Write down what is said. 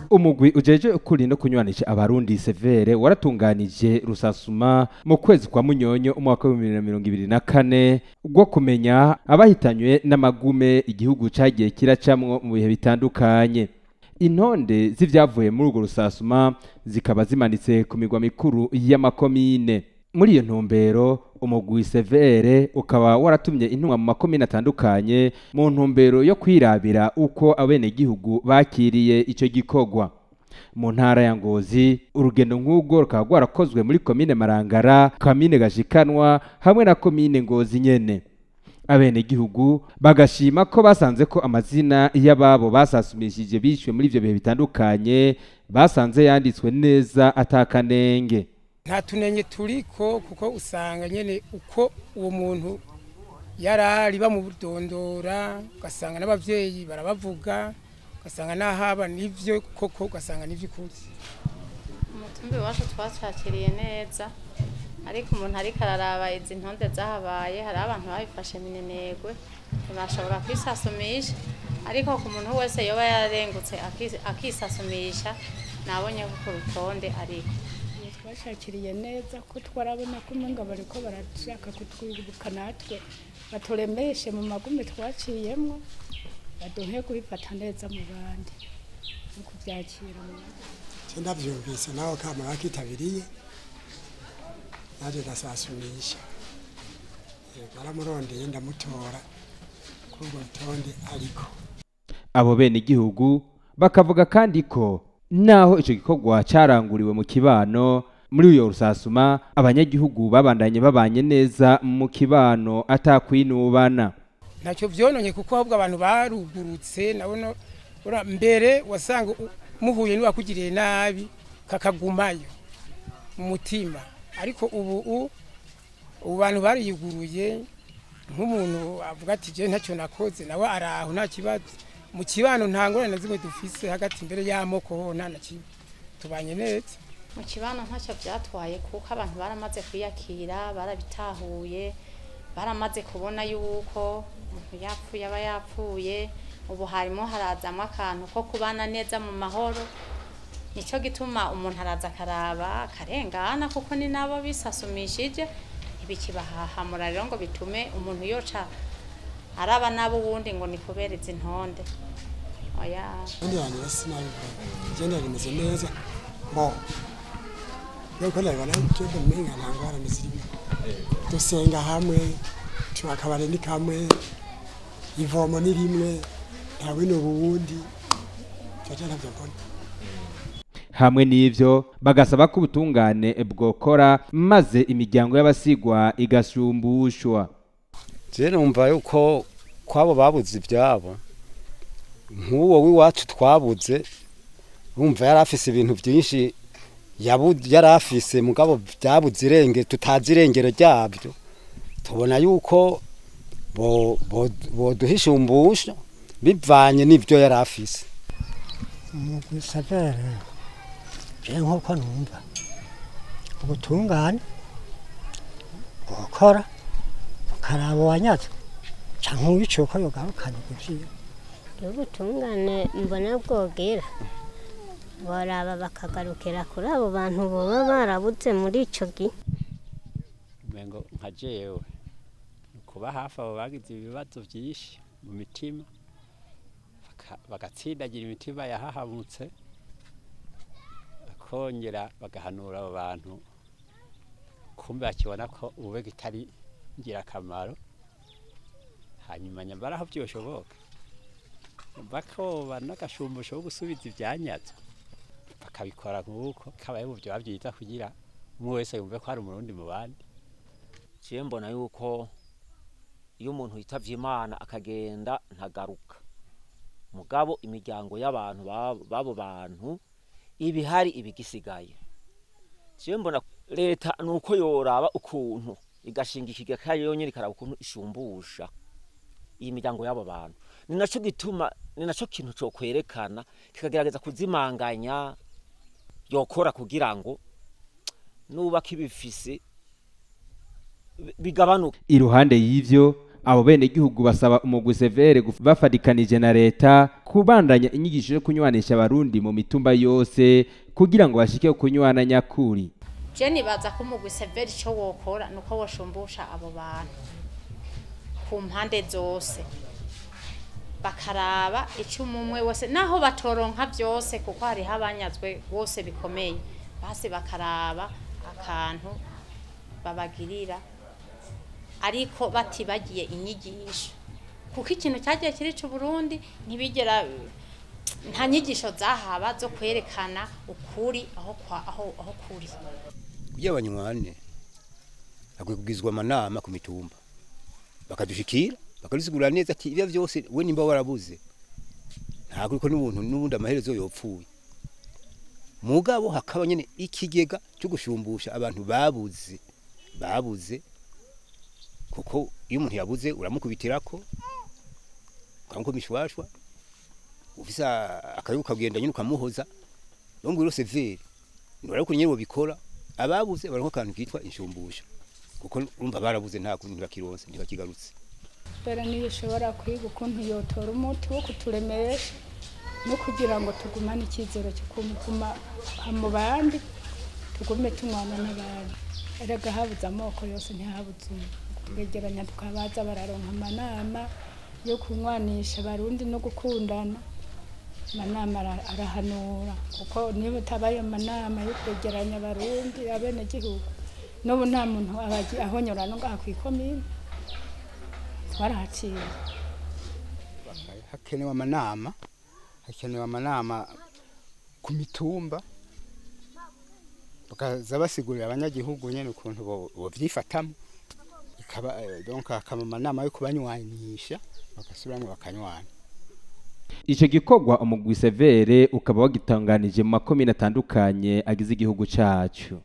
Umugwi ujeje ukuri no kunywanisha abarundi severe waratunganije rusasuma mu kwezi kwa Munyonyo umwaka wa 2024 rwo kumenya abahitanywe n'amagume igihugu cagiye kiracamwo mu bihe bitandukanye. Intonde z'ivyavuye muri urwo rusasuma zikaba zimanitse ku migwa mikuru y'amakomine. Muri iyo ntumbero umugwi severe ukaba waratumye intumwa mu makomine atandukanye mu ntumbero yo kwirabira uko abenegihugu bakiriye ico gikorwa. Mu ntara ya Ngozi urugendo nk'urwo rukaba rwarakozwe muri komine Marangara, komine Gashikanwa hamwe na komine Ngozi nyene. Abenegihugu bagashima ko basanze ko amazina y'ababo basasumishije bishwe muri ivyo bihe bitandukanye basanze yanditswe neza atakanenge. Nta tunenge turiko kuko usanga nyene uko uwo muntu yarari bamudondora, ugasanga n'abavyeyi barabavuga, ugasanga n'ahaba nivyo koko, ugasanga nivyo kuri. Umutumbi wacu twacakiriye neza, ariko umuntu ariko araraba izi ntonde zahabaye, hari abantu babifashe minenegwe ntibashobora kwisasumisha, ariko ku muntu wese yoba yararengutse akisasumisha nabonye ko ku rutonde ariko twashakiriye neza ko twarabona ko umenga bariko barashaka kutwibuka natwe baturemeshe mu magume twaciyemwo, baduhe kubifata neza mu bandi no kuvyakira. Ndavyumvise nawe kama bakitabiriye naje ndasasumisha, baramurondeye ndamutora kuri urwo rutonde. Ariko abo bene igihugu bakavuga kandi ko naho ico gikorwa caranguriwe mu kibano muri uyo rusasuma abanyagihugu babandanye babanye neza mu kibano atakwinubana. Ntacyo vyononye kuko ahubwo abantu barugurutse, nabona mbere wasanga muhuye n'uwakugiriye nabi kakagumayo mu mutima, ariko ubu bantu bariyuguruye, nk'umuntu avuga ati je ntacyo nakoze nawe araho nta kibazo. Mu kibano nta ngorane zimwe dufise hagati imbere y'amoko ho nta na kimwe, tubanye neza. Mu kibano ntacyo byatwaye kuko abantu baramaze kwiyakira, barabitahuye, baramaze kubona yuko umuntu yapfuye aba yapfuye. Ubu harimo harazamwo akantu ko kubana neza mu mahoro, nico gituma umuntu araza akaraba akarengana kuko ni nabo bisasumishije ntibikibahahamura rero ngo bitume umuntu yoca araba nabo wundi ngo ni kubera izi ntonde. Oya, igenda rimeze neza bo nuko ndabibona cyo umenga nta ngorane zirimo. Dusenga hamwe, akabare ni kamwe, ivomo ni rimwe, nta wino ubundi cyo ntavyo mbona. Hamwe n'ivyo bagasaba ko ubutungane bwokora maze imiryango y'abasigwa igashumbushwa. Je numva yuko kwabo babuze ivyabo, nk'uwo w'iwacu twabuze urumva yari afise ibintu byinshi yari afise, mugabo byabuze irenge tutazi irengero ryabyo. Tubona yuko boduhishumbusha bivanye n'ivyo yari afise. Umugwi severe je nkuko numva ubutungane bwokora bukaraba uwanyazwe canke uwiciwe ko yogarukana ivyiwe. Ubutungane mbona bwogera boraba bakagarukira kuri abo bantu boba barabuze muri ico gihe. Umengo nka jewe kuba hafi abo bagize ibibazo vyinshi mu mitima bagatsindagira imitima yahahamutse, bakongera bagahanura abo bantu kumbe bakibona ko ubube kitari ngirakamaro, hanyuma nyambara aho vyoshoboka bakoba n'agashumbusho ko gusubiza ivyanyazwe bakabikora nk'uko kabaye mu vyoba vyiza kugira umwe wese yumve ko hari umurundi mu bandi. Je mbona yuko iyo umuntu yitavye Imana akagenda ntagaruka, mugabo imiryango y'abantu babo bantu ibihari ibigisigaye. Je mbona leta nuko yoraba ukuntu igashinga ikigega yonyene ikaraba ukuntu ishumbusha iyi miryango y'abo bantu. Ni naco gituma, ni naco kintu cyo kwerekana kikagerageza kuzimanganya yokora kugira ngo nubaka ibifise bigabanuke. Iruhande y'ivyo Abo bene gihugu basaba umugwi severe bafadikanije na leta kubandanya inyigisho yo kunywanisha abarundi mu mitumba yose kugira ngo bashike kunywana nyakuri. Je nibaza ko umugwi severe ico wokora nuko woshumbusha abo bantu ku mpande zose, bakaraba ico umwe wose naho batoronka byose, kuko hari habanyazwe bose bikomeye, basi bakaraba akantu babagirira ariko batibagiye inyigisho, kuko ikintu cyagiye kirica Burundi ntibigera nta nyigisho zahaba zo kwerekana ukuri aho aho kuri. Kugira abanywane akwiye kugizwa amanama ku mitumba bakadushikira bakadusigurira neza ati ibyo byose we nimba warabuze ntabwo ko n'ubuntu n'ubundi amaherezo yopfuye, mugabo hakaba nyene ikigega cyo gushumbusha abantu babuze kuko iyo umuntu yabuze uramukubitirako ukamukoma ufisa akayuka kugenda nyine ukamuhoza nongwe rose vere nora nyine bikora ababuze baronka kantu kitwa inshumbusha, kuko urumva barabuze nta kuntu bakironse ntibakigarutse. Bera niyo ushobora kwiga ukuntu yotora umuti wo kuturemesha no kugira ngo tugumane icyizere cyo kuguma mu bandi, tugume tunywana n'abandi. Erega habuze amoko yose ntihabuze twegeranya tukabaza bararonka amanama yo kunywanisha abarundi no gukundana. Amanama arahanura, kuko niba utabaye amanama yo kwegeranya abarundi abenegihugu n'ubu nta muntu ahonyora no ngaha kw'ikomine twarahaciye. Hakenewe amanama ku mitumba bakaza basigurira abanyagihugu nyene ukuntu bovyifatamo, ikaba donc akaba amanama yo kubanywanisha bagasubiramwo bakanywana. Ico gikorwa umugwi severe ukaba wagitanganije mu makomine atandukanye agize igihugu cacu.